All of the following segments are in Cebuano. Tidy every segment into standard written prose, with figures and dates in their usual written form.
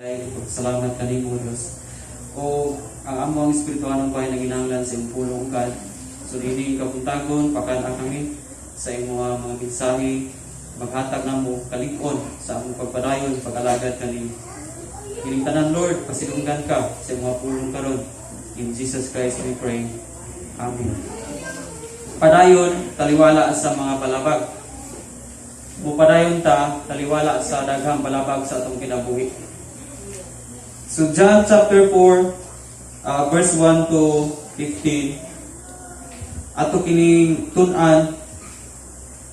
Ay, salamat kanimo, Dios. O ang among espirituhanong buhay naginahanglan sa imong pulong, God. So niining kabuntagon, pakan kami sa imong mga mensahe, maghatag namo kalig-on sa among pagpadayon, pag-alagad kanimo. Kining tanan, Lord, pasidunggan ka sa imong pulong karon. In Jesus Christ we pray. Amen. Padayon taliwala sa mga balabag. Mupadayon ta taliwala sa daghang balabag sa atong kinabuhi. So John chapter 4, verse 1 to 15, ato kining tun-an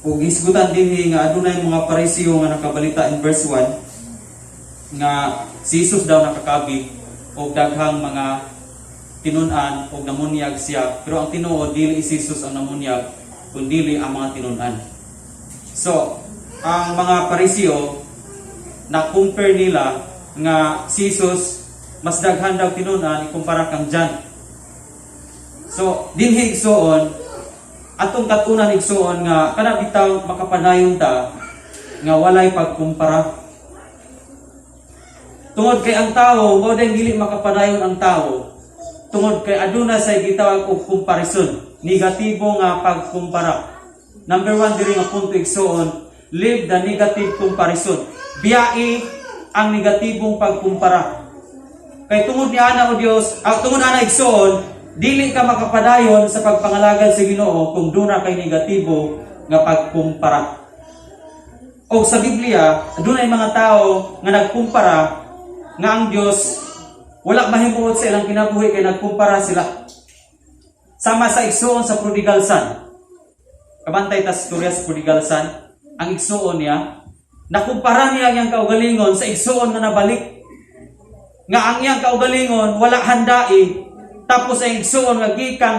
ug hisgutan dinhi nga adunay mga Pariseo nga nakabalita in verse 1 nga si Jesus daw nakakabig og daghang mga tinun-an og namunyag siya, pero ang tinuod, dili si Jesus ang namunyag kun dili ang mga tinun-an. So ang mga Pariseo, na compare nila nga si Jesus mas daghan daw tinun-an ikumpara kang John. So dinhi, igsuon, atong katunan, igsuon, nga kana bitaw makapadayon ta nga walay pagkumpara. Tungod kay ang tao, mao din dili makapadayon ang tao tungod kay aduna say gitawag og comparison, negatibo nga pagkumpara. Number one diri nga punto, igsuon, leave the negative comparison. Biyai ang negatibong pagkumpara. Kay tungod ni ana o Dios, ang tungod ana, igsuon, dili ka makapadayon sa pagpangalagad sa Ginoo kung duna kay negatibo nga pagkumpara. O sa Biblia, dunay mga tao nga nagkumpara nga ang Dios wala mahimuot sa ilang kinabuhi kay nagkumpara sila. Sama sa igsuon sa prodigal son. Kabantay ta sa istorya sa prodigal son, ang igsuon niya, nakumpara niya ang iyang kaugalingon sa igsuon nga nabalik. Nga ang iyang kaugalingon wala handai, tapos ang igsuon nga gikan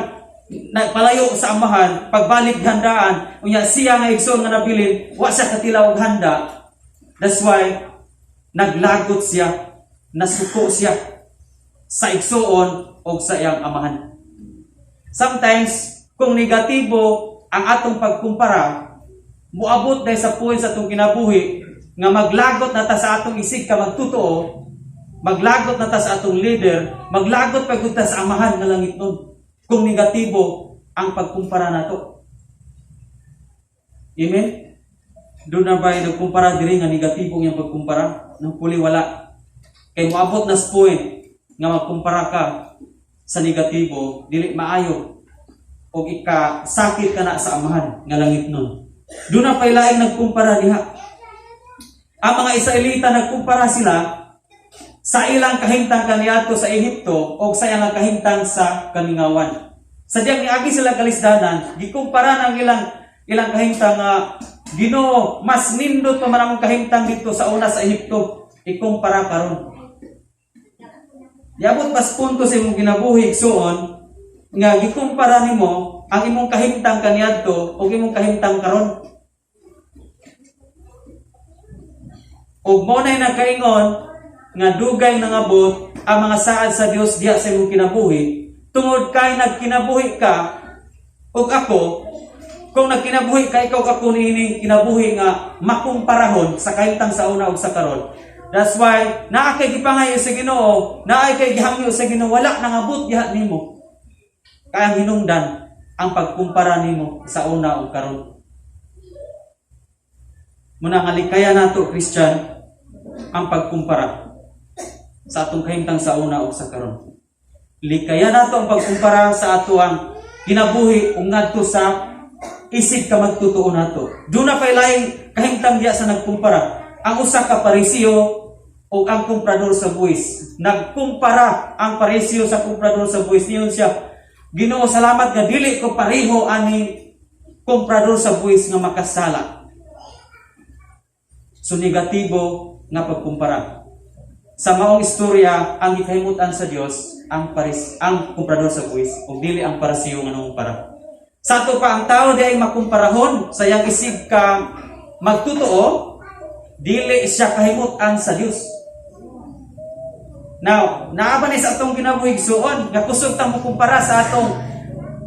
nagpalayo sa amahan, pagbalik handaan, unya siya nga igsuon nga nabilin, wa siya katilaw og handa. That's why naglagot siya, nasuko siya sa igsuon o sa iyang amahan. Sometimes, kung negatibo ang atong pagkumpara, muabot dahil sa point sa atong kinabuhi nga maglagot na ta sa atong isig ka magtotoo, maglagot na ta sa atong leader, maglagot pa gud ta sa amahan nga langit nun. Kung negatibo ang pagkumpara nato. Amen? Duna ba nagkumpara diri nga negatibo ang iyang pagkumpara? Nang puli wala. Kay moabot na sa point nga magkumpara ka sa negatibo, dili maayo o ika sakit ka na sa amahan nga langit nun. Duna pa'y laing nagkumpara diha. Ang mga Israelita, nagkumpara sila sa ilang kahimtang kaniadto sa Ehipto o sa ilang kahimtang sa kamingawan. Sa diyang niagi sila kalisdanan, gikumpara ng ilang ilang kahimtang nga, "Ginoo, mas nindot pa man among kahimtang dito sa una sa Ehipto ikumpara karon." Yabot pas punto sa imong kinabuhi, igsuon, nga gikumpara nimo ang imong kahimtang kaniadto ug imong kahimtang karon. Ug mao nay nakaingon nga dugay nangabot ang mga saad sa Dios diha sa imong kinabuhi tungod kay nagkinabuhi ka ug ako. Kung nagkinabuhi ka ikaw ako niini kinabuhi nga makumparahon sa kahimtang sa una ug sa karon. That's why naa kay gipangayo sa Ginoo, naa kay gihangyo sa Ginoo, wala nangabot diha nimo. Kaya ang hinungdan ang pagkumpara nimo sa una ug karon. Muna nga likaya nato, Christian, ang pagkumpara sa atong kahimtang sa una ug sa karon. Likaya nato ang pagkumpara sa atoang kinabuhi ug ngadto sa isig ka magtotoo nato. Duna pay laing kahimtang diya sa nagkumpara. Ang usa ka Pariseo o ang komprador sa buwis. Nagkumpara ang Pariseo sa komprador sa buwis. Niyon siya, "Ginoo, salamat nga dili ko pareho ani komprador sa buwis nga makasala." So negatibo nga pagkumpara. Sa maong istorya, ang gikahimutan sa Dios ang paris ang komprador sa buwis ug dili ang Pariseo nga nangumpara. Sa ato pa, ang tao di ay makumparahon sa iyang isig ka magtotoo, dili siya kahimutan sa Dios. Now, naa ba ni sa atong kinabuhi, igsuon, nga kusog ta mo kumpara sa atong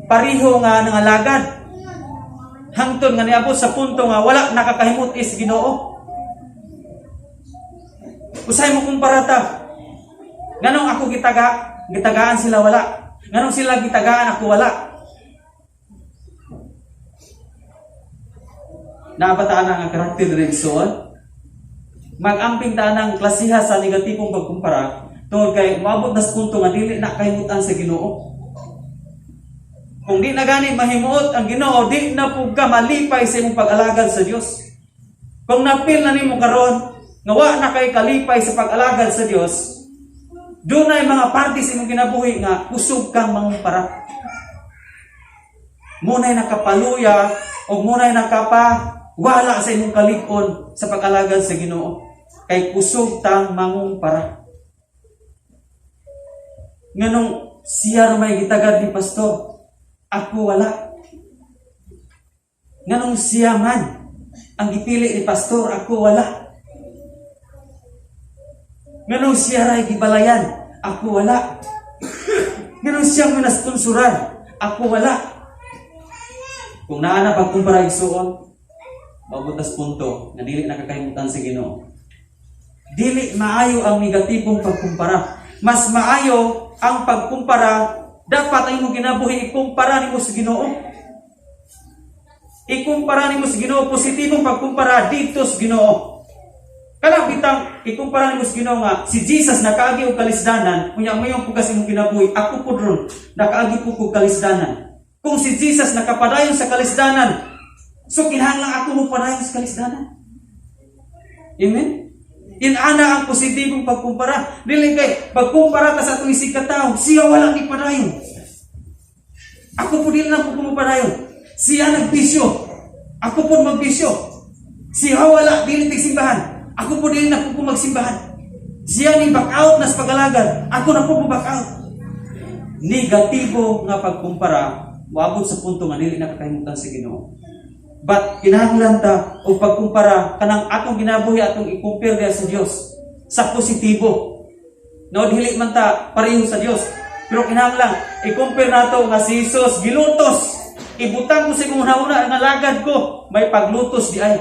pariho nga nangalagad? Hangtod nga niabot sa punto nga wala nakakahimut is Ginoo. Usahay mo kumpara ta. Nganong ako gitagaan, sila wala? Nganong sila gitagaan, ako wala? Naa ba ta ana nga karakter diri, igsoon? Mag-amping ta ng klasiha sa negatibong pagkumpara tungod kay moabot na sa punto nga dili na kahimutan sa Ginoo. Kung di na gani mahimuot ang Ginoo, di na pud ka malipay sa imong pag-alagad sa Dios. Kung na-feel na nimo karon nga wa na kay kalipay sa pag-alagad sa Dios, dunay mga parte sa imong kinabuhi nga kusog kang mangumpara. Munay nakapaluya o munay nakapawala sa imong kalig-on sa pag-alagad sa Ginoo. Kay kusog tang mangumpara. Nganong siya ra may gitagad ni pastor, ako wala? Nganong siya man ang gipili ni pastor, ako wala? Nganong siya ray gibalayan, ako wala? Nganong siya may nasponsoran, ako wala? Kung naa na pagkumpara, igsuon, maabot tas punto nga dili nakakahimutan sa Ginoo. Dili maayo ang negatibong pagkumpara. Mas maayo ang pagkumpara, dapat ang imong kinabuhi ikumpara nimo sa Ginoo. Ikumpara nimo sa Ginoo, positibong pagkumpara dito sa Ginoo. Kanang bitang ikumpara nimo sa Ginoo nga si Jesus nakaagi og kalisdanan, unya mayon pugas imong kinabuhi, ako pud ron nakaagi pud kog kalisdanan. Kung si Jesus nakapadayon sa kalisdanan, so kinahanglan ako mo padayon sa kalisdanan. Amen? Inana ang positibong pagkumpara. Dili kay pagkumpara ta sa atong isig katawo, siya wala ni padayon. Ako po dili na po padayon. Siya nagbisyo. Ako po magbisyo. Siya wala dili tigsimbahan. Ako po dili na po magsimbahan. Siya ni back out na sa pag-alagad. Ako na po back out. Negatibo nga pagkumpara, moabot sa punto nga dili nakakahimutan sa Ginoo. But kinahanglan ta og pagkumpara kanang atong ginabuhi, atong i-compare diha sa Dios sa positibo. No, dili man ta pareho sa Dios. Pero kinahanglan i-compare nato nga si Jesus gilutos. Ibutang ko sa imong hunahuna nga lagad ko may paglutos di ay.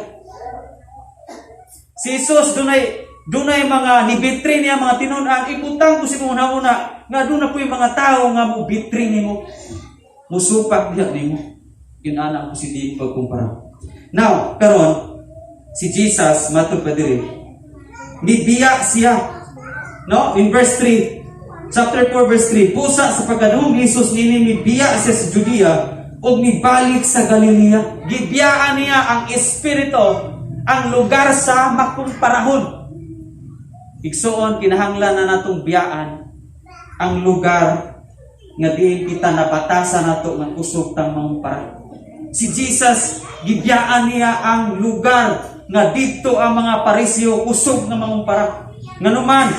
Si Jesus dunay mga ni-betray niya mga tinun-an, ibutang ko sa imong hunahuna nga duna po'y mga tao nga mo betray nimo. Musupak diha nimo. Yun ana ang positibong pagkumpara. Now, karon si Jesus matod pa diri. Nibiya siya. No? In verse 3, chapter 4 verse 3, busa sa pagkadungog ni Jesus nini, mibiya siya sa Judea ug mibalik sa Galilea. Gibiyaan niya ang espiritu ang lugar sa makumparahon. Igsuon, kinahanglan na natong biyaan ang lugar nga diin kita nabatasan nato nga kusog tang mangumpara. Si Jesus, gibiyaan niya ang lugar nga didto ang mga Pariseo kusog nga mangumpara. Nganuman,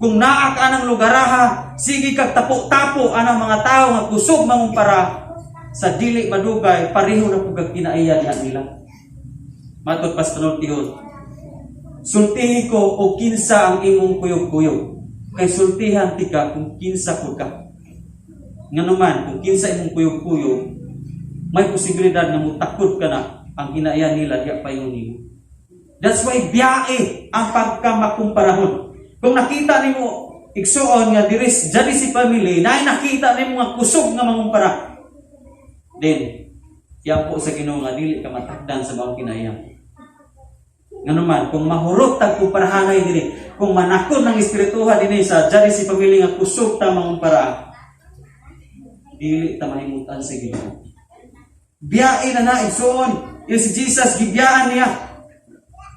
kung naa ka anang lugaraha, sige kag tapo-tapo anang mga tao nga kusog mangumpara, sa dili madugay, pareho na pud kag kinaiya diha nila. Matod pas panultihon, "Sultihi ko o kinsa ang imong kuyog-kuyog. Kay sultihan tika kung kinsa pud ka." Nganuman, kung kinsa imong kuyog-kuyog, may posibilidad nga mutakod ka na ang kinaiya nila diya payon nimo. That's why biyae ang pagkamakumparahon. Kung nakita nimo, igsuon, nga diri dyan si family, na nakita nimo nga kusog nga mangumpara, then yan po sa Ginoo nga dili ka matagdan sa maong kinaiya. Nganuman, kung mahurot tag kumparahanay diri, kung manakon ng espirituha dinhi sa dyan si family nga kusog ta mangumpara, dili ta mahimutan sa Ginoo. Biyae na na, igsuon. Yung si Jesus, gibiyaan niya.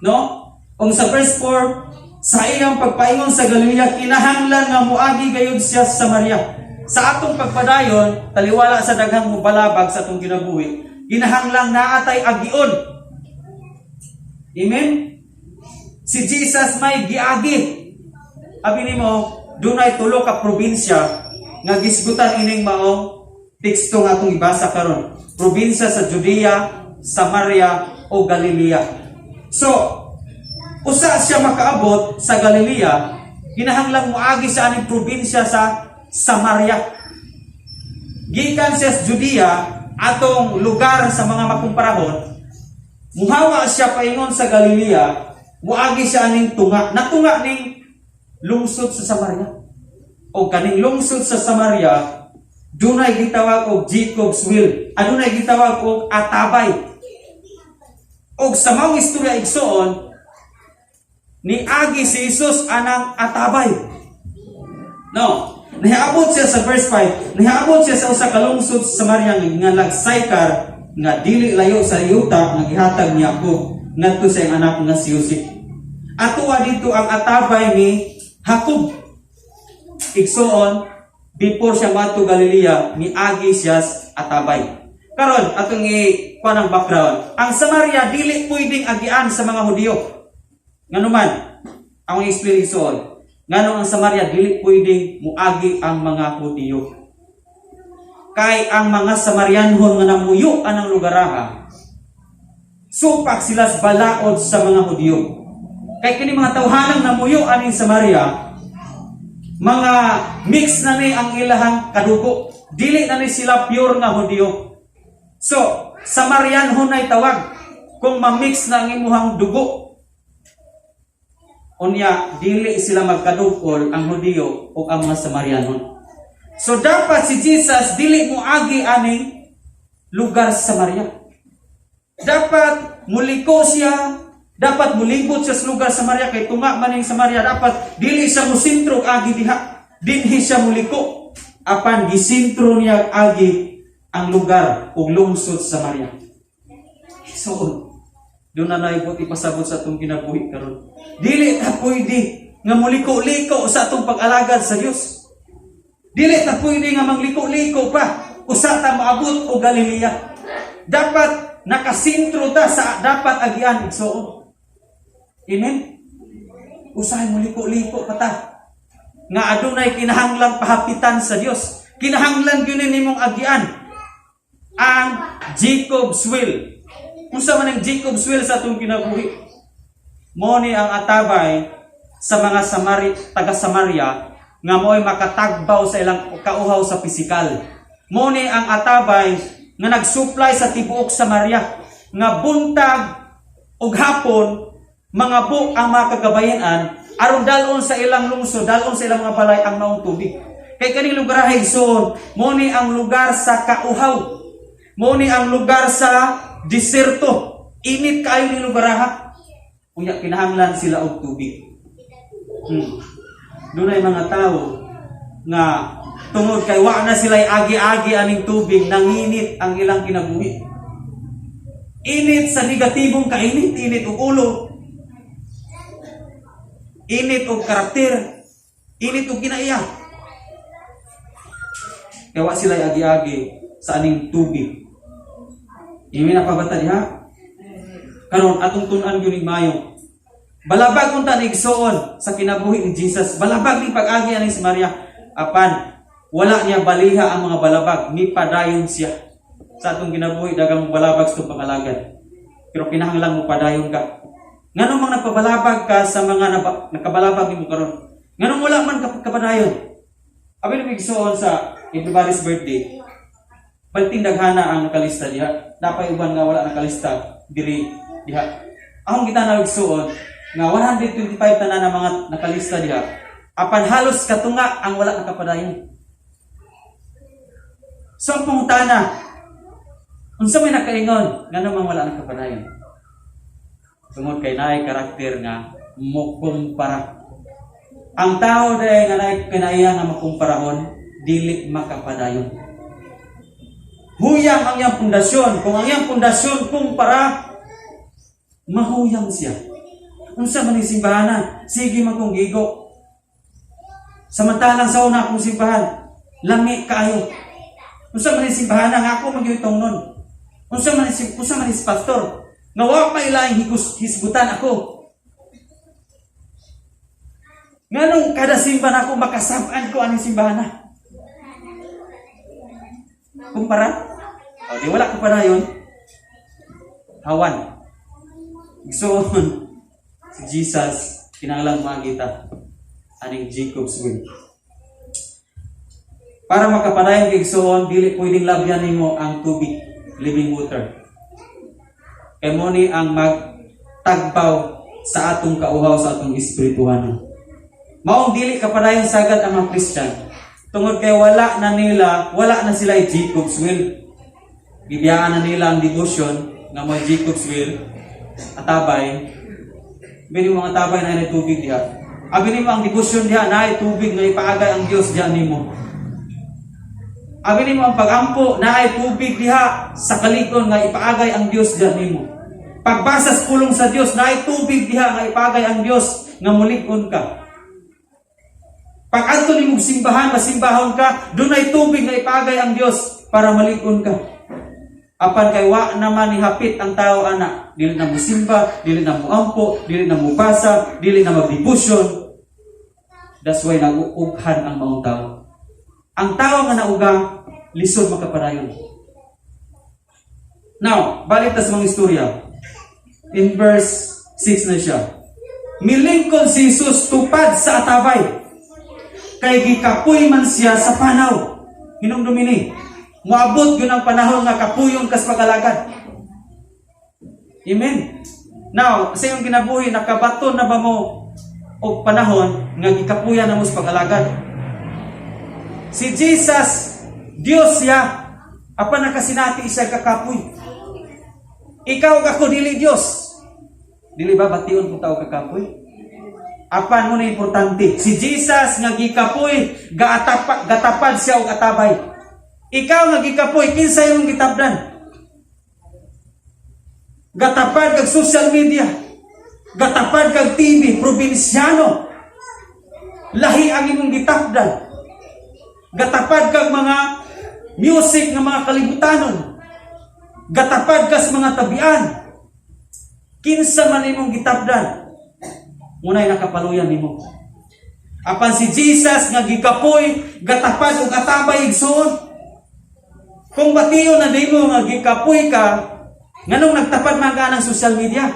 No? Kung sa verse 4, sa iyang pagpaingon sa Galilea, kinahanglan nga muagi gayud siya sa Samaria. Sa atong pagpadayon, taliwala sa daghang mubalabag sa atong kinabuhi, kinahanglan naa tay agion. Amen? Si Jesus may giagi. Abi nimo, dunay tulo ka probinsya nga gisgutan ining maong teksto nga atong ibasa karon. Probinsya sa Judea, Samaria o Galilea. So, usa siya makaabot sa Galilea, kinahanglang moagi sa aning probinsya sa Samaria. Gikan siya sa Judea, atong lugar sa mga makumparahon, muhawa siya paingon sa Galilea, muagi siya aning tunga. Natunga ning Lungsod sa Samaria. O kaning lungsod sa Samaria, dunay gitawag og Jacob's Well. Adunay gitawag og atabay. Og sa maong istorya, igsoon, niagi si Jesus anang atabay. No, niabot siya sa verse 5, niabot siya sa usa ka lungsod sa Samaria nga lagsaykar nga dili layo sa yuta nga gihatag ni Jacob ngadto sa iyang anak nga si Joseph. Atoa dito ang atabay ni Jacob. Igsoon, before siya moadto Galilea, miagi siya sa atabay. Karon, atong i kuan ang background. Ang Samaria dili pwedeng agian sa mga Hudiyo. Nganuman, ang explain, igsoon. Ngano ang Samaria dili pwedeng muagi ang mga Hudiyo? Kay ang mga Samarianhon nga namuyo anang lugaraha, supak sila sa balaod sa mga Hudiyo. Kay kini mga tawhanang namuyo aning Samaria, mga mix na ni ang ilahang kadugo. Dili na ni sila pure nga Hudiyo. So, Samarianhon ay tawag kung ma-mix na ang imuhang dugo. Unya, dili sila magkadugol ang Hudiyo o ang mga Samarianon. So dapat si Jesus dili mo agi aning lugar sa Samaria. Dapat muliko siya, dapat mulibot siya sa lugar sa Samaria kay tunga man ning Samaria, dapat dili siya mo sentro agi diha. Dinhi siya muliko. Apan gisentro niya agi ang lugar ug lungsod sa Samaria. So, doon na naibot ipasabot sa atong kinabuhi karon. Dili ta pwede nga muliko-liko sa atong pag-alagad sa Dios. Dili ta pwede nga mangliko-liko pa usa ta moabot og Galilea. Dapat nakasentro ta sa dapat agian, igsoon. Amen. Usahay muliko-liko pa ta. Nga adunay kinahanglang pahapitan sa Dios. Kinahanglan gyud nimong agian ang Jacob's Well. Unsa man ang Jacob's Well sa atong kinabuhi? Mo ni ang atabay sa mga taga Samaria nga mo'y makatagbaw sa ilang kauhaw sa pisikal. Mo ni ang atabay nga nagsupply sa tibuok Samaria nga buntag ug hapon mga bu ang mga kagabayanan aron dalon sa ilang lungsod, dalon sa ilang mga balay ang maong tubig. Kay kaning lugar, igsoon, mo ni ang lugar sa kauhaw. Mo ni ang lugar sa diserto. Init kaayo ni lugar ha. Unya kinahanglan sila og tubig. Dunay mga tao nga tungod kay wa na sila agi-agi aning tubig, nanginit ang ilang kinabuhi. Init sa negatibong kainit, init og ulo. Init og karakter, init og kinaiya. Kaya wa sila agi-agi sa aning tubig. Imi na pa ba ta diha? Karon atong tun-an gyud ning mayo. Balabag unta ni, igsoon, sa kinabuhi ni Jesus. Balabag ni pag-agi ani si Maria. Apan wala niya baliha ang mga balabag, ni padayon siya. Sa atong kinabuhi, daghang balabag sa itong pangalagad. Pero kinahanglan mo padayon ka. Ngano mang nagpabalabag ka sa mga nakabalabag nimo karon? Ngano wala man ka kapadayon? Abi ni, igsoon, sa everybody's birthday, palting daghana ang nakalista diha. Napay uban nga wala nakalista diri diha. Akong kita na, igsoon, nga 125 tanan ang mga nakalista diha. Apan halos katunga ang wala nakapadayon. So ang pangutana, unsa may nakaingon ngano mang wala nakapadayon? Tungod kay naay karakter nga mukumpara. Ang tao dahil nga naay kinaiya nga makumparahon, dili makapadayon. Huyang ang iyang pundasyon. Kung ang iyang pundasyon kumpara, mahuyang siya. Unsa man yung simbahan? Sige man kong gigo. Samantalang sa una akong simbahan, lami kaayo. Unsa man yung simbahan nga ako man gyud nun? Unsa man yung pastor? Nga wa pa ilaing hisgutan ako. Nganong kada simba nako makasab-an ko aning simbahan na? Kumpara? O, di wala ko pa na yun. Hawan. So, si Jesus, kinahanglan makita aning Jacob's Well. Para makapadayon kay, igsoon, dili pwedeng labyan nimo ang tubig, living water. Kay mo ni ang magtagbaw sa atong kauhaw sa atong espirituhanon. Maong dili kapadayon sagad ang mga Christian tungod kay wala na nila, wala na sila Jacob's well. Gibiyaan na nila ang devotion nga mo Jacob's well, atabay. Bini mo ang atabay na tubig diha. Abi nimo ang devotion diha na tubig nga ipaagay ang Dios diha nimo. Abi nimo ang pagampo na ay tubig diha sa kalig-on nga ipaagay ang Dios diha nimo. Pagbasa sa pulong sa Dios, na ay tubig diha nga ipaagay ang Dios nga mulig-on ka. Pag adto nimo simbahan, masimbahon ka, dunay tubig nga ipaagay ang Dios para malig-on ka. Apan kay wa naman ni hapit ang tao ana, dili na mo simba, dili na mo ampo, dili na mo basa, dili na mag-devotion. That's why nag-uughan ang maong tao. Ang tao nga nauga, lisod makapadayon. Now, balik ta sa mga istorya. In verse 6 na siya. Milingkod si Jesus tupad sa atabay. Kay gikapoy man siya sa panaw. Hinumdumi ni. Moabot yun ang panahon nga kapuyon kas pag-alagad. Amen. Now, sa iyong kinabuhi, nakabaton na ba mo og panahon nga gikapuyan na mo sa pag-alagad? Si Jesus, Dios siya, apan nakasinati siya kakapoy. Ikaw ug ako dili Dios. Dili ba bation kung tao kakapoy? Apan mo na importante. Si Jesus nga gikapoy, gatapad siya og atabay. Ikaw nga gikapoy, kinsa imong gitabdan? Gatapad kag social media. Gatapad kag TV, probinsyano. Lahi ang imong gitapdan. Gatapad kag mga music nga mga kalibutanon. Gatapad ka sa mga tabian. Kinsa man imong gitapdan. Muna'y nakapaluyan nimo. Apan si Jesus nga gikapoy, gatapad og atabay, igsoon. Kung bation na nimo nga gikapoy ka, nganong nagtapad man ka ng social media?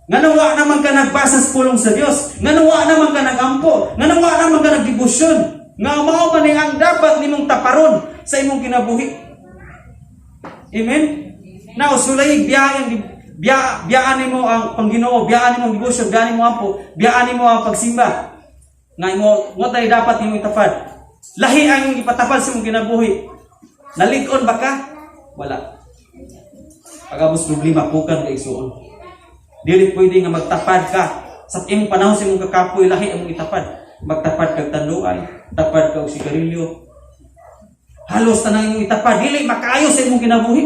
Nganong wa naman ka nagbasa sa pulong sa Dios? Nganong wa naman ka nagampo? Nganong wa naman ka nagdebosyon? Nga mao man ni ang dapat nimong taparon sa imong kinabuhi. Amen? Now, sulay biyaan biya biyaan nimo ang pangginoo, biyaan nimo ang devotion, biyaan nimo ang ampo, biyaan nimo ang pagsimba. Nga imo mo tayo dapat nimo itapad. Lahi ang imong ipatapad sa imong kinabuhi. Nalig-on ba ka? Wala. Pag-abot problema, pukan ka, igsuon. Dili pwede nga magtapad ka. Sa imong panahon sa imong kakapoy, lahi ang imong itapad. Magtapad kag tanduay, tapad ka og sigarilyo. Halos tanang imong itapad, dili makaayo sa imong kinabuhi.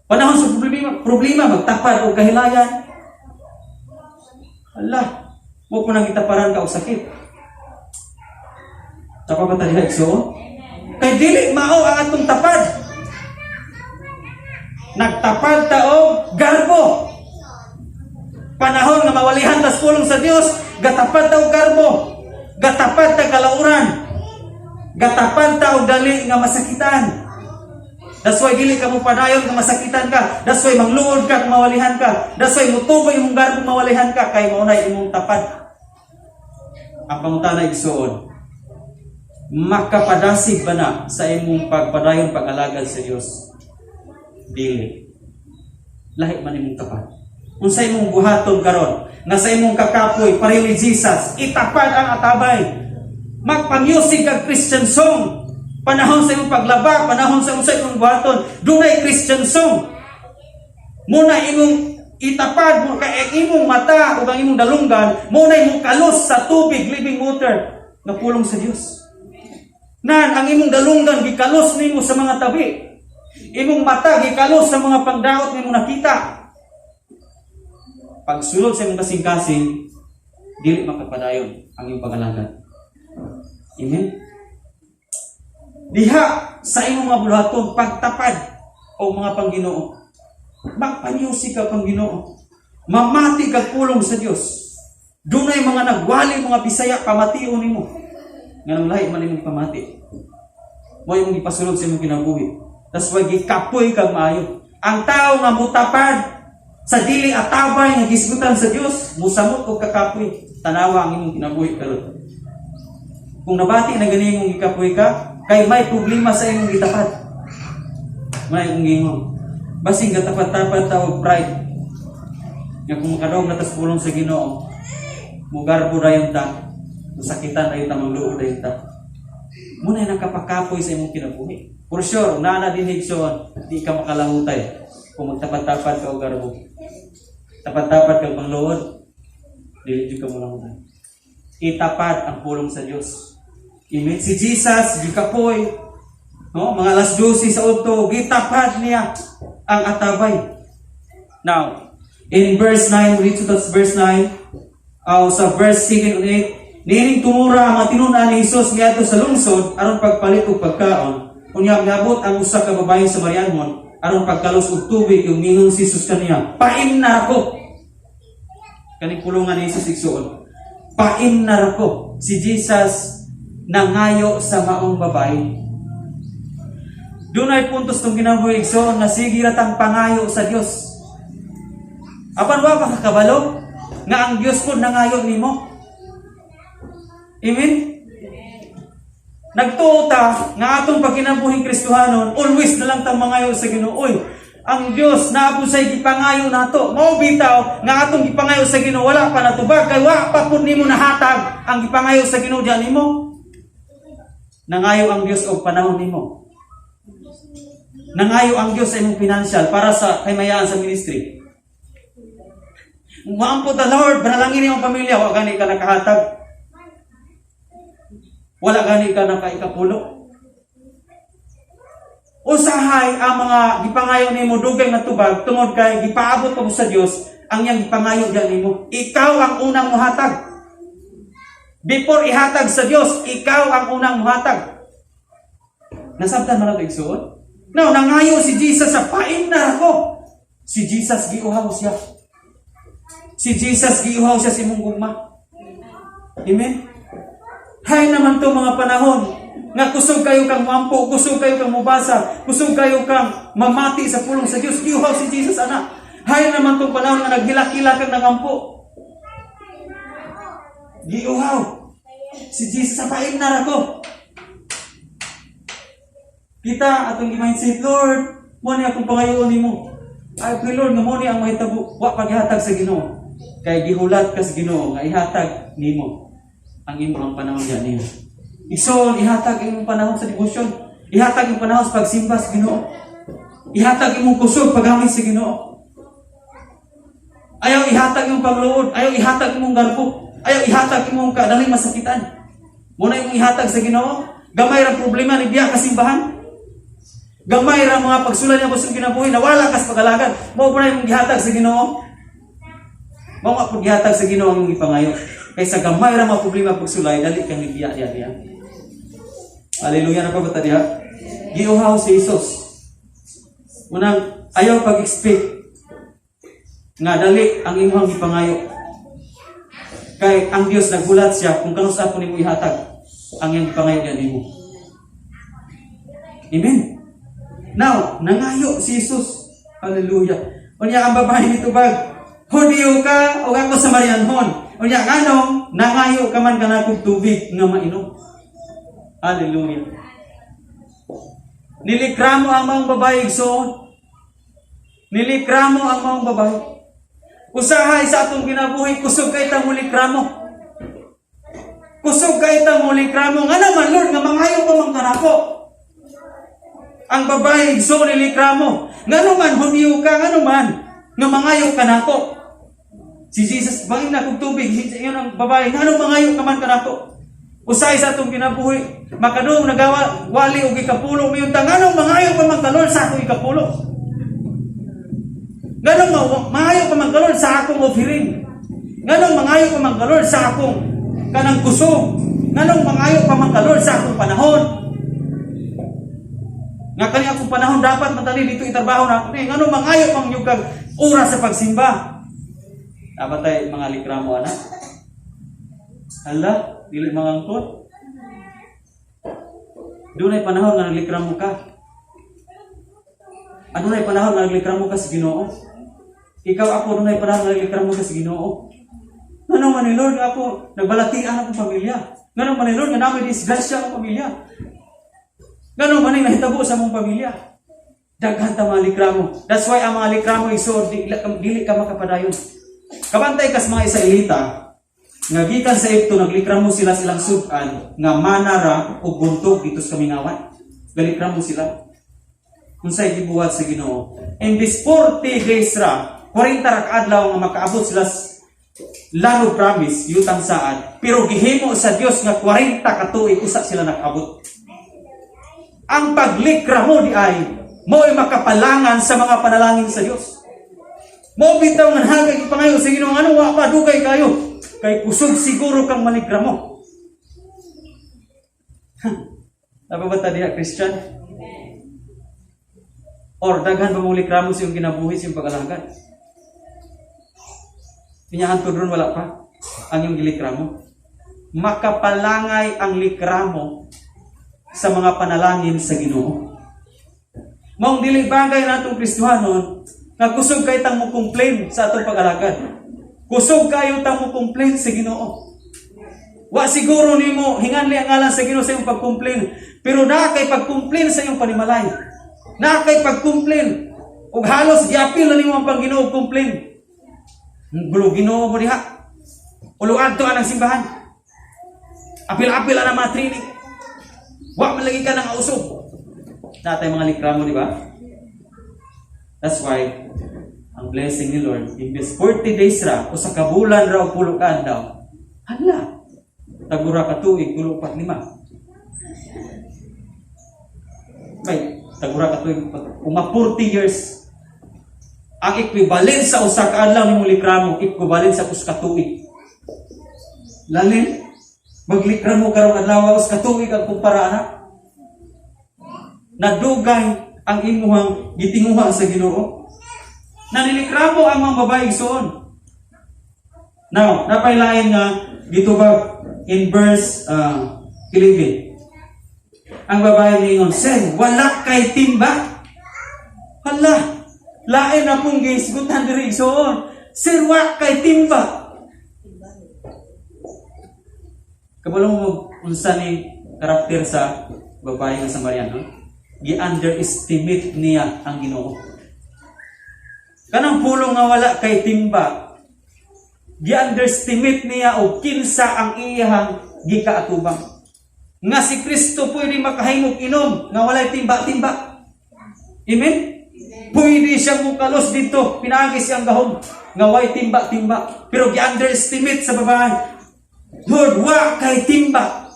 Panahon sa problema, problema magtapad og kahilayan. Allah, mo po nang itaparan ka og sakit. Tapa ba ta diha, igsuon? Kay dili mao ang atong tapad. Nagtapad ta og garbo. Panahon nga mawalihan tas pulong sa Dios, gatapad ta og garbo. Gatapad ta kalauran. Gatapad ta og dali nga masakitan. That's why dili ka mo padayon nga masakitan ka. That's why mangluod ka kung mawalihan ka. That's why mutuboy imong garbo mawalihan ka kay mao na imong tapad. Ang pangutana, igsuon, makapadasig ba na sa imong pagpadayon pag-alagad sa Dios? Dili. Lahi man imong tapad. Kung sa imong buhaton karon, nga sa imong kakapoy, pareho ni Jesus, itapad ang atabay. Magpa-music kag Christian song. Panahon sa imong paglaba, panahon sa unsay imong buhaton, dunay Christian song. Muna imong itapad mo kay ang imong mata ug ang imong dalunggan mo na imong kalos sa tubig, living water nga pulong sa Dios. Nan ang imong dalunggan gikalos nimo sa mga tabi. Imong mata gikalos sa mga pangdaot nimo nakita. Pagsulod sa imong kasing-kasing, dili makapadayon ang imong pag-alagad. Amen. Diha sa imong mga buluhaton, pagtapad o mga pangginoo. Magpa-music ka pang Ginoo. Mamati kag pulong sa Dios. Dunay mga nagwali mga Bisaya, pamation nimo. Nganong lahi man imong pamati? Mo imong ipasulod sa imong kinabuhi. That's why gikapoy kag maayo. Ang tao nga mutapad sa dili atabay nga gisgutan sa Dios, musamot og kakapoy. Tanawa ang imong kinabuhi karon. Kung nabati na gani imong gikapoy ka, kay may problema sa imong gitapad. May imong gingon. Basing gatapat-tapat ta og pride. Nga kung makadawong na tas pulong sa Ginoo, Mugarbo dayon ta, musakitan dayon ta, mangluod dayon ta. Muna nakapakapoy sa imong kinabuhi. For sure, naa na dinhi, igsoon, di ka makalahutay kung magtapat-tapat ka og garbo. Tapat-tapat ka pangluod, dili jud ka molahutay. Itapat ang pulong sa Dios. Amen. Si Jesus, gikapoy, no? Mga alas 12 sa udto, gitapat niya ang atabay. Now, in verse 9, read to us verse 9, sa verse 7 and 8, "Niining tumura, ang mga tinun-an ni Jesus ngiadto sa lungsod aron pagpalit og pagkaon. Unya miabot ang usa ka babae Samarianhon aron pagkalos og tubig ug mingon si Jesus kaniya, 'Paimna ko.'" Kaning pulungan ni Jesus, igsuon. "Paimna ko." Si Jesus nangayo sa maong babae. Dunay puntos tong kinabuhi, igsoon, na sige ra tang pangayo sa Dios. Apan wa pa kakabalo nga ang Dios po nangayo nimo. Amen? Nagtuo ta nga atong pagkinabuhing Kristohanon, always na lang tang mangayo sa Ginoo. Oy, ang Dios naa po say gipangayo nato. Mao bitaw nga atong gipangayo sa Ginoo wala pa natubag kay wa pa pud nimo nahatag ang gipangayo sa Ginoo diyan nimo. Nangayo ang Dios og panahon nimo. Nangayo ang Dios sa imong financial para sa kaymayaan sa ministry. Maampo ta, "Lord, panalangin imong pamilya," wa gani ka nakahatag. Wala gani ka nakaikapulo. Usahay ang mga gipangayo nimo dugay natubag tungod kay gipaabot pa mo sa Dios ang iyang gipangayo diyan nimo. Ikaw ang unang muhatag. Before ihatag sa Dios, ikaw ang unang muhatag. Nasabtan man nato, igsuon? Now, nangayo si Jesus sa "Paimna ko." Si Jesus, giuhaw siya. Si Jesus, giuhaw siya sa imong gugma. Amen? Hay naman to mga panahon nga kusog kayo kang muampo, kusog kayo kang mubasa, kusog kayo kang mamati sa pulong sa Dios. Giuhaw si Jesus ana. Hay naman tong panahon nga naghilak-hilak kang nagampo. Giuhaw si Jesus sa "Paimna ko." Kita atong gi-mindset, "Lord, mo ni akong pangayoon nimo. I pray, Lord, nga mo ni ang mahitabo." Wa paghatag sa Ginoo. Kay gihulat ka sa Ginoo nga ihatag nimo ang imong panahon diyan niyo. Igsoon, ihatag imong panahon sa debosyon. Ihatag imong panahon sa pagsimba sa Ginoo. Ihatag imong kusog paggamit sa Ginoo. Ayaw ihatag imong pagluod, ayaw ihatag imong garbo, ayaw ihatag imong kadaling masakitan. Muna imong ihatag sa Ginoo. Gamay ra problema ni biya ka simbahan. Gamay ra mga pagsulay niya sa kinabuhi na wala kas pag-alagad. Mao pa na imong gihatag sa Ginoo. Mao nga pud gihatag sa Ginoo ang imong gipangayo. Kaysa gamay ra mga problema pagsulay, dali kang gibiya diya diya. Hallelujah na pa ba ta diha? Giuhaw si Jesus. Unang ayaw pag-expect nga dali ang imong gipangayo. Kay ang Dios naghulat siya kung kanus-a po nimo ihatag ang iyang gipangayo diya nimo. Amen. Now, nangayo si Jesus. Hallelujah. Unya ang babae nitubag, "Hudiyo ka o ako Samarianhon. Unya nganong nangayo ka man kanakog tubig nga mainom?" Hallelujah. Nilikramo ang maong babae, igsoon. Nilikramo ang maong babae. Usahay sa atong kinabuhi, kusog kay tang mulikramo. Kusog kay tang mulikramo. Nga naman, Lord, nga mangayo pa man kanako. Ang babae, igsoon, nilikramo. Nga naman, Hudiyo ka, nga naman, nga mangayo kanako. Si Jesus, "Bangin na kong tubig." Yun ang babae, "Nga mangayo ka man kanako?" Usahay sa atong kinabuhi, makadung nagawa, wali og ikapulo, mayon ta, "Nganong mangayo pa man ka, Lord, sa akong ikapulo? Nganong mangayo pa man ka, Lord, sa akong offering? Nganong mangayo pa man ka, Lord, sa akong kanang kusog? Nganong mangayo pa man ka, Lord, sa akong panahon? Nga kani akong panahon dapat matali dito itrabaho na ako ni. Nganong mangayo pang yung kag oras sa pagsimba?" Dapat tayo mga likramo ana. Hala, dili mangangkot. Dunay panahon nga naglikramo ka. Adunay panahon nga naglikramo ka sa Ginoo. Ikaw, ako, dunay panahon nga naglikramo ka sa Ginoo. "Ngano man ni Lord nga ako nagbalatian akong pamilya? Ngano man ni Lord nga namin disgrasya akong pamilya? Ngano man ni nahitabo sa among pamilya?" Daghan ta mga likramo. That's why ang mga likramo, igsoon, dili ka makapadayon. Kabantay kas mga Israelita, Nga gikan sa Egypto, naglikramo sila silang sudan nga manara og buntog dito sa kamingawan. Galikramo sila. Unsay gibuhat sa Ginoo? Imbis 40 days ra, 40 ra ka adlaw nga makaabot sila sa Land of Promise, yutang saad, pero gihimo sa Dios nga 40 ka tuig usa sila nakaabot. Ang paglikramo diay mao'y makapalangan sa mga panalangin sa Dios. Mao bitaw nga nahagay ipangayo sa Ginoo, ano wa pa, dugay kayo, kay kusog siguro kang malikramo. Naa pa ba ta diha, Christian? Or daghan ba mong likramo sa iyong kinabuhi, sa iyong pag-alagad? Unya hantod ron wala pa ang iyong gilikramo. Makapalangay ang likramo sa mga panalangin sa Ginoo. Maong dili bagay na atong Kristohanon nga kusog kay tang mo complain sa atong pag-alagad. Kusog kayo tang mo complain sa Ginoo. Wa siguro nimo hinganli ang ngalan sa Ginoo sa iyong pag-complain, pero naa kay pag-complain sa iyong panimalay. Naa kay pag-complain ug halos giapil na nimo ang pang Ginoo complain. Gulo Ginoo mo diha. Ulo adto anang simbahan. Apil-apil ang mga training. Wa man lagi ka nang usog. Naa tay mga likramo, di ba? That's why, ang blessing ni Lord, imbes 40 days ra, o sa kabulan ra o 10 ka adlaw, hala, tagura ka tuig, 34 lima. May, tagura ka tuig, uma 40 years. Ang equivalent sa usa ka adlaw nimo likramo, equivalent sa usa ka tuig. Lalim, maglikramo karong adlaw, usa ka tuig ang kumpara ana. Nadugay ang imuhang gitinguha sa Ginoo. Nanilikramo ang mga babae, igsoon. Now, napailain nga gitubag in verse 11. Ang babae ningon, "Sir, wala kay timba." Hala, lain na pong gisgutan diri, igsoon. "Sir, wa kay timba." Kabalo mo unsa ni karakter sa babae nga Samariano? Gi-underestimate niya ang Ginoo. Kanang pulong nga wala kay timba, gi-underestimate niya og kinsa ang iyahang gikaatubang. Nga si Kristo pwede makahimog inom nga walay timba-timba. Amen? Pwede siyang mukalos dito, pinaagi siyang gahom nga way timba-timba. Pero gi-underestimate sa babae. "Lord, wa kay timba."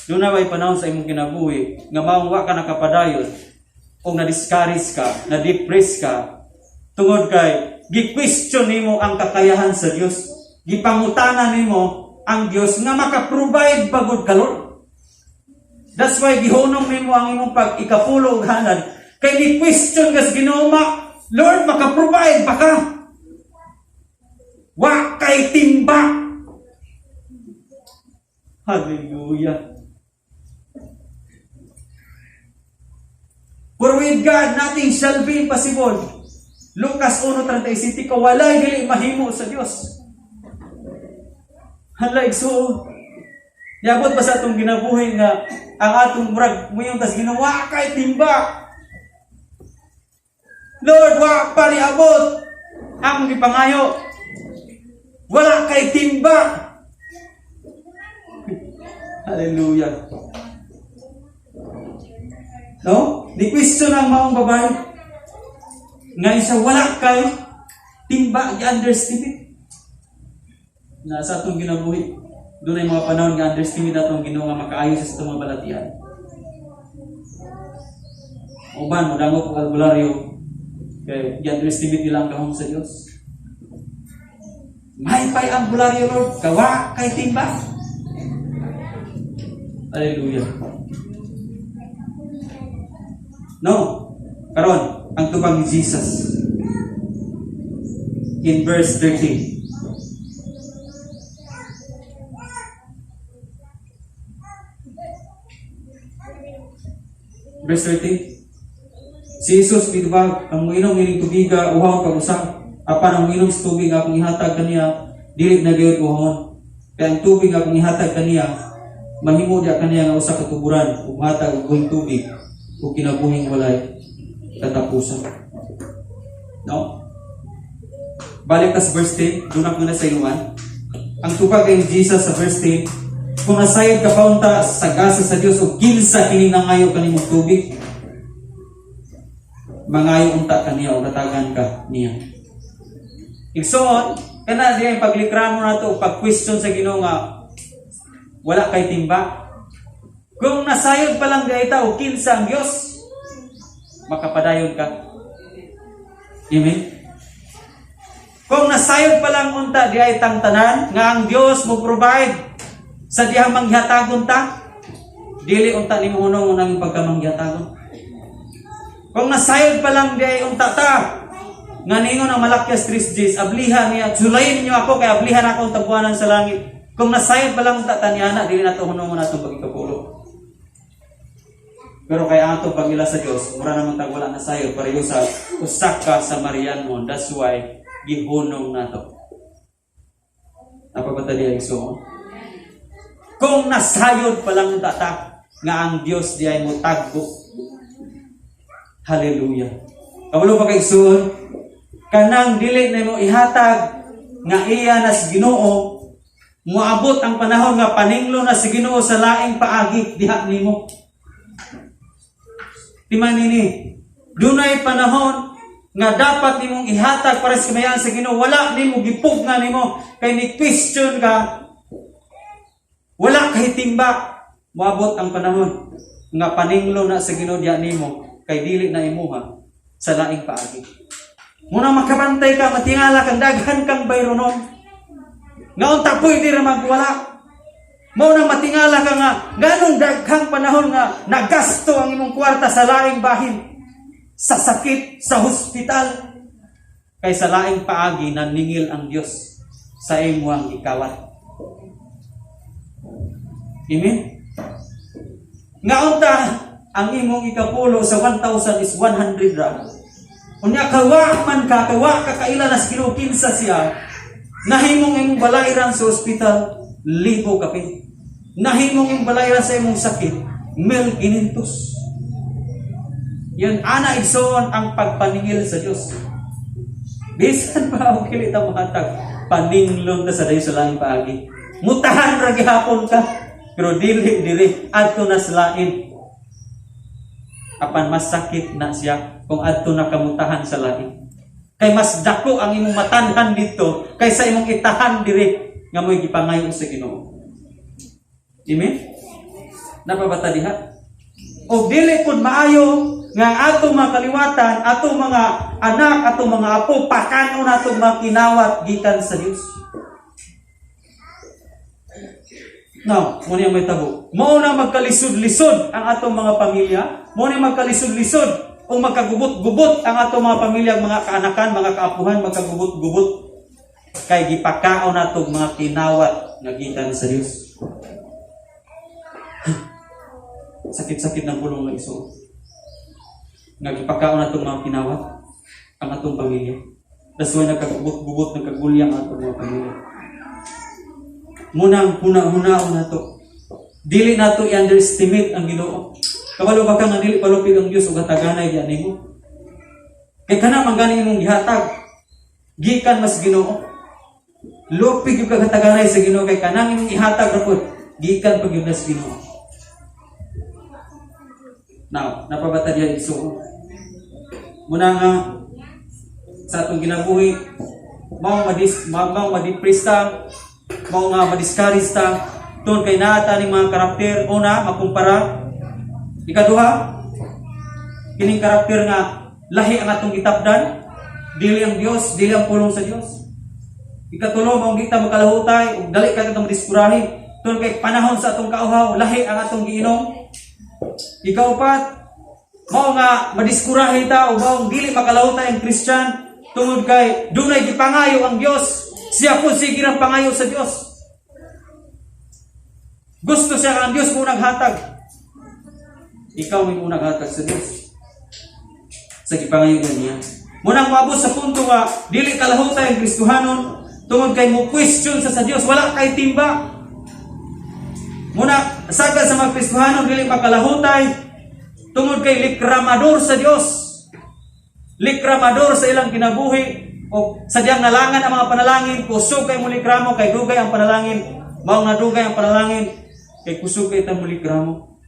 Duna ba'y panahon sa imong kinabuhi nga maong wa ka nakapadayon o na-discourage ka, na-depress ka, tungod kay gi-question nimo ang kakayahan sa Dios? Gipangutana nimo ang Dios nga maka-provide ba gud ka, Lord? That's why gihunong nimo ang imong pag ikapulo og halad kay ni question kas Ginoo ma, "Lord, maka-provide ba ka? Wa kay timba." Hallelujah. For with God, nothing shall be impossible. Lucas 1:37 ko, walay dili mahimo sa Dios. Hala, igsuon. Yabot ba sa atong ginabuhi nga ang atong murag muyon tas Ginoo, "Wa kay timba. Lord, wa pa ni abot ang gipangayo. Wala kay timba." Hallelujah. No? Ni question ang maong babae. Nga isa wala kay timba, gi-underestimate. Na sa atong ginabuhi, dunay mga panahon nga underestimate atong Ginoo nga makaayo sa atong mga balatian. Uban mo dangop og albularyo kay gi-underestimate nila ang gahom sa Dios. "Mahipay ang albularyo, Lord, kawa kay timba." Hallelujah. No. Karon, ang tubag ni Jesus in verse 13. Verse 13. Si Jesus mitubag, "Ang muinom nining tubiga uhawon pag-usa. Apan ang muinom sa tubig nga akong ihatag kaniya, dili na gyud uhawon. Kay ang tubig nga akong ihatag kaniya, mahimo diha kaniya nga usa ka tuburan ug mohatag og buhing tubig ug kinabuhing walay katapusan." No? Balik ta sa verse 10, doon ako na sa iluman. Ang tubag kay Jesus sa verse 10, "Kung nasayod ka pa unta sa gasa sa Dios og kinsa kini nangayo kanimong tubig, mangayo unta kaniya o hatagan ka niya." Igsoon, kana diya yung paglikramo nato o pag-question sa Ginoo nga wala kay timba. Kung nasayod pa lang diay ta og kinsa ang Dios, makapadayon ka. Amen? Kung nasayod pa lang unta diay tang tanan nga ang Dios mo provide sa dihang manghatagon ta, dili unta nimo hunong unang pagkamanghatagon. Kung nasayod pa lang diay unta ta nga ningon ang Malakias 3:10, "Ablihan niya, sulayin niyo ako kay ablihan ako ang tabuanan sa langit." Kung nasayod pa lang unta ta niana, dili nato hunong atong pagikapulo. Pero kay ato pag-ila sa Dios, mura naman tag wala nasayod, pareho sa usa ka Samarianhon. That's why gihunong nato. Naa pa ba ta diha, igsoon? Kung nasayod pa lang ta nga ang Dios di ay mo tagbo. Hallelujah. Kabalo pa kay, igsoon, kanang dili na mo ihatag nga iya nas Ginoo, moabot ang panahon nga paninglo na si Ginoo sa laing paagi diha nimo. Timan nini, dunay panahon nga dapat nimong ihatag para sa kamayan sa Ginoo, wala nimo, gipugna nimo kay ni question ka, wala kay timba. Moabot ang panahon nga paninglo na sa Ginoo diha nimo kay dili na imuha sa laing paagi. Muna makabantay ka, matingala kang daghan kang bayronon. Nga unta pwede ra magwala. Mao nang matingala ka nga ganong daghang panahon nga nagasto ang imong kwarta sa laing bahin, sa sakit, sa hospital. Kay sa laing paagi naningil ang Dios sa imong gikawat. Amen? Nga unta ang imong ikapulo sa 1,000 is 100 ra. Unya kawa man ka, kawa ka kaila na sa Ginoo kinsa siya, nahimong imong balayran sa ospital, libo kapin. Nahimong imong balayran sa imong sakit, 1,500. Yan, ana, igsoon, ang pagpaningil sa Dios. Bisan pa og dili ta mohatag, paninglon ta sa dayon sa laing paagi. Mutahan ra gihapon ka, pero dili diri, adto na sa lain. Apan mas sakit na siya kung adto na kamutahan sa lain. Kay mas dako ang imong matanhan dito kaysa imong itahan diri nga mo'y gipangayo sa Ginoo. Amen? Naa pa ba ta diha? O dili pud maayo nga ang atong mga kaliwatan, atong mga anak, atong mga apo, pakanon atong mga kinawat gikan sa Dios. Now, mao ni ang mahitabo. Mao na magkalisod-lisod ang atong mga pamilya. Mao na magkalisod-lisod o magkagubot-gubot ang atong mga pamilya, mga kaanakan, mga kaapuhan, magkagubot-gubot. Kay gipakaon nato mga kinawat nga gikan sa Dios. Sakit-sakit ng pulong nga, igsoon. Nga gipakaon nato mga kinawat ang atong pamilya. That's why nagkagubot-gubot, nagkagulyang ang atong mga pamilya. Munang huna-hunaon nato. Dili nato i-underestimate ang Ginoo. Kabalo ba ka nga dili palupig ang Dios ug hataganay diyan nimo? Kay kana man gani imong gihatag gikan mas Ginoo. Lupig yung kagataganay sa Ginoo kay kanang imong ihatag ra pud gikan pag yun sa Ginoo. Now, naa pa ba ta diha, igsoon? Muna nga sa atong kinabuhi, mao ma-depress ta, mao nga ma-discourage ta tungod kay naa ta ning mga karakter. Una, makumpara. Ikaduha, kining karakter nga lahi ang atong gitapdan, dili ang Dios, dili ang pulong sa Dios. Ikatulo, mao kita makalahutay ug dali ka atong madiskurahe tungod kay panahon sa atong kauhaw, lahi ang atong giinom. Ikaupat, mao nga madiskurahe ta o mao dili makalahutay ang Christian tungod kay dunay gipangayo ang Dios. Siya po sige ang pangayo sa Dios. Gusto siya ang Dios mo hatag. Ikaw may unang hatag sa Dios. Sa gipangayo niya. Munang moabot sa punto nga dili kalahutay ang Kristohanon tungod kay mo question sa Dios, wala kay timba. Muna sagad sa mga Kristohanon dili makalahutay tungod kay likramador sa Dios. Likramador sa ilang kinabuhi. O sadyang nalangan ang mga panalangin, kusog kay mulikramo kay dugay ang panalangin, mao nga dugay ang panalangin kay kusog kay ta mulikramo.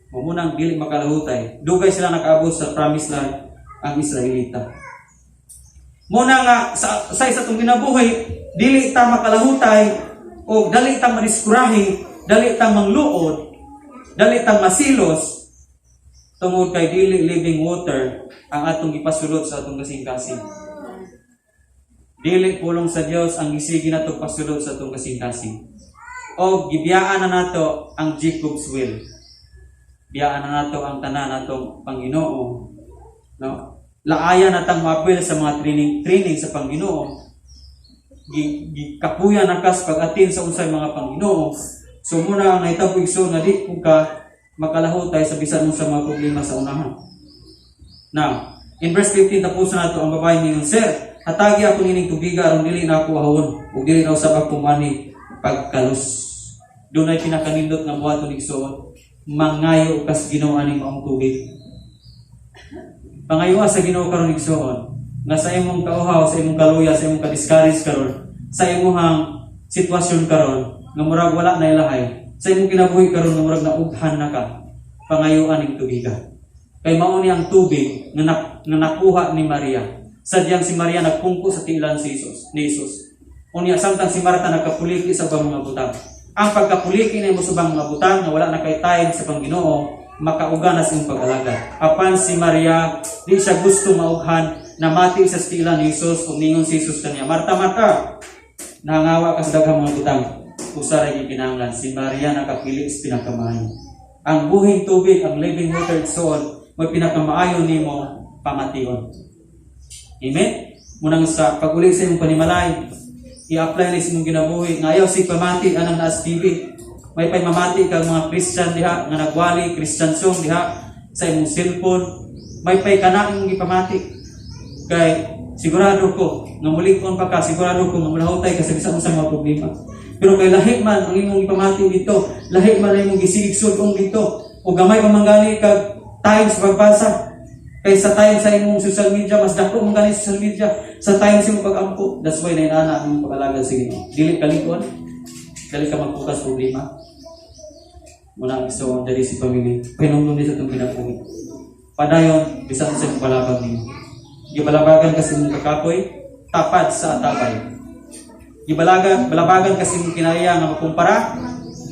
Mao munang dili makalahutay. Dugay sila nakaabot sa promised land ang Israelita. Muna nga sa isa tong kinabuhi, dili ta makalahutay o dali ta madiskurahe, dali ta mangluod, dali ta masilos tungod kay dili living water ang atong gipasulod sa atong kasing-kasing. Dili pulong sa Dios ang gisigi nato pasulod sa atong kasing-kasing. O gibiyaan na nato ang Jacob's well. Biyaan na nato ang tanan natong Panginoon. No? Laaya na tang moapil sa mga training training sa Panginoon. Gikapuya na kas pag-atin sa unsay mga Panginoon. So muna ang nahitabo, igsoon, nga di kung ka makalahutay sa bisan unsa mga problema sa unahan. Now, in verse 15, tapos na nato. Ang babae ningon, "Sir, hatagi ako nining tubiga aron dili na ako ahon ug dili na usab ako mani pagkalus." Dunay pinakanindot nga buhaton, igsoon. Mangayo kas Ginoo aning maong tubig. Pangayoa sa Ginoo karon, igsoon, nga sa imong kauhaw, sa imong kaluya, sa imong kadiscourage karon, sa imong sitwasyon karon nga murag wala na ilahay, sa imong kinabuhi karon nga murag naughan na ka, pangayoan ning tubiga. Kay mao ni ang tubig nga nakuha ni Maria. Sadyang si Maria nagpungko sa tiilan si Jesus, ni Jesus. Unya samtang si Marta nagkapuliki sa ubang mga butang. Ang pagkapuliki nimo sa ubang mga butang nga wala na kay time sa Panginoon, makauga na sa imong pag-alagad. Apan si Maria, di siya gusto maughan, namati sa tiilan ni Jesus ug ningon si Jesus kaniya, "Marta, Marta, nangawa ka sa daghang mga butang. Usa ra gikinahanglan." Si Maria nakapili sa pinakamaayo. Ang buhing tubig, ang living water, igsoon, may pinakamaayo nimo pamation. Amen? Munang sa pag-uli sa imong panimalay, i-apply ni sa imong kinabuhi. Nga ayaw sig pamati anang naas TV. May pay mamati kang mga Christian diha, nga nagwali, Christian song diha sa imong cellphone. May pay kana imong gipamati. Kay sigurado ko nga mulig-on pa ka, sigurado ko nga mulahutay ka sa bisan unsa mga problema. Pero kay lahi man ang imong gipamati dito, lahi man ang imong gisigig sulong dito, o gamay pa man gani kag time sa pagbasa. Kay sa time sa imong social media, mas dako man gani sa social media sa time sa imong pag-ampo. That's why nainana ang imong pag-alagad sa Ginoo. Dili ka likon, dili ka magpukas problema. Muna ang gusto dali si pamilya. Pahinumdum di sa itong kinabuhi. Padayon, bisan sa imong balabag ninyo. Gibalabagan kasi imong kakapoy, tapad sa atabay. Balabagan kasi imong kinaiya nga makumpara,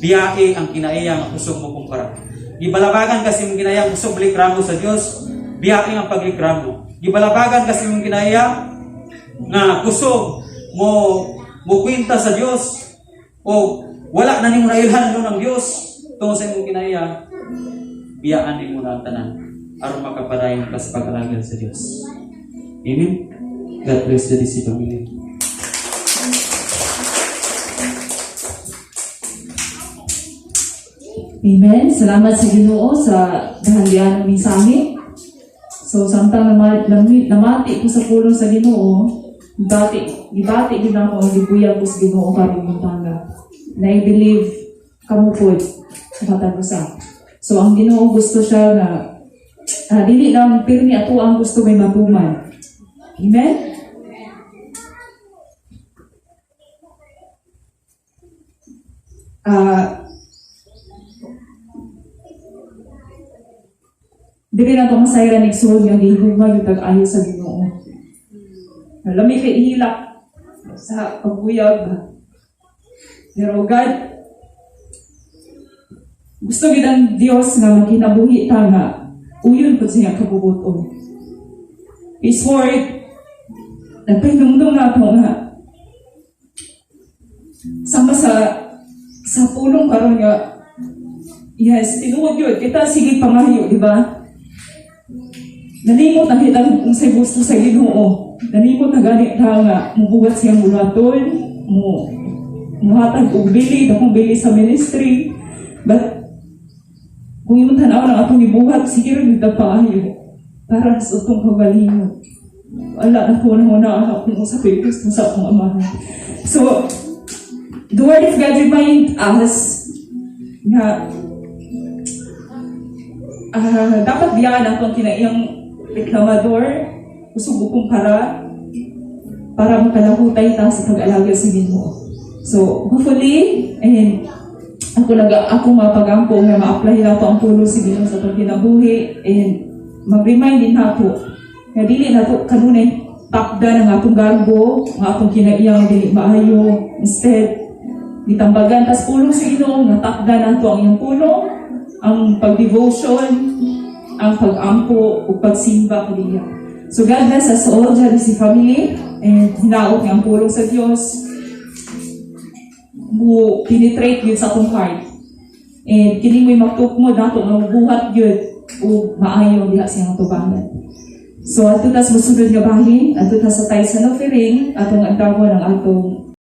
biyae ang kinaiya nga kusog mo kumpara. Gibalabagan kasi imong kinaiya kusog likramo sa Dios, biyae ang paglikramo. Gibalabagan kasi imong kinaiya nga kusog mo mo kwenta sa Dios o wala na nimo nailhan nun ang Dios tungod sa imong kinaiya, biyaan nimo na ang tanan aron makapadayon ka sa pag-alagad sa Dios. Amen. God bless the DC family. Amen. Salamat sa Ginoo sa dahandian ng mensahe. So samtang namati ko sa pulong sa Ginoo, gibati gid nako ang gibuyag ko sa Ginoo karong buntaga. Na I believe kamo pod sa matag usa. So ang Ginoo gusto siya nga dili lang pirmi ato ang gusto may matuman. Amen? Dili na to masayran, igsoon, nga gihugma yung tag-ayo sa Ginoo. Lami kay ihilak sa pagbuyag. Pero God, gusto gid ang Dios nga magkinabuhi ta nga uyon pud sa iyang kabubuton. His word, nagpahinumdum na ako nga sama sa pulong karon nga yes, tinuod yun. Kita sige pangayo, di ba? Nalimot na kita kung sa gusto sa Ginoo. Nalimot na gani ta nga mubuhat siyang buluhaton, mo muhatag og bili, dakong bili sa ministry. But kung imong tan-aw ng atong gibuhat, sige ra gyud ta paayo para sa atong kaugalingon. Wala na ko na kung unsa ko'y gusto sa akong amahan. So, the word of God remind us nga dapat biyaan atong kinaiyang reklamador, kusog o kumpara. para makalahutay ta sa pag-alagad sa Ginoo. So, hopefully, and ako naga ako mapagampo nga ma-apply nato ang pulong sa Ginoo sa atong kinabuhi and mag-remind din nato nga dili nato kanunay takda ng atong garbo, nga atong kinaiyang dili maayo. Instead, gitambagan tas pulong sa Ginoo nga takda nato ang iyang pulong, ang pag-devotion, ang pag-ampo ug pagsimba kaniya. So God bless us all, Jericy family, and hinaot nga ang pulong sa Dios mo penetrate gyud sa atong heart. And kini mo'y magtukmod nato nga buhat gyud ug maayo diha sa iyang tubangan. So adto tas mosunod nga bahin, adto ta sa tithes and offering, atong andawon ang atong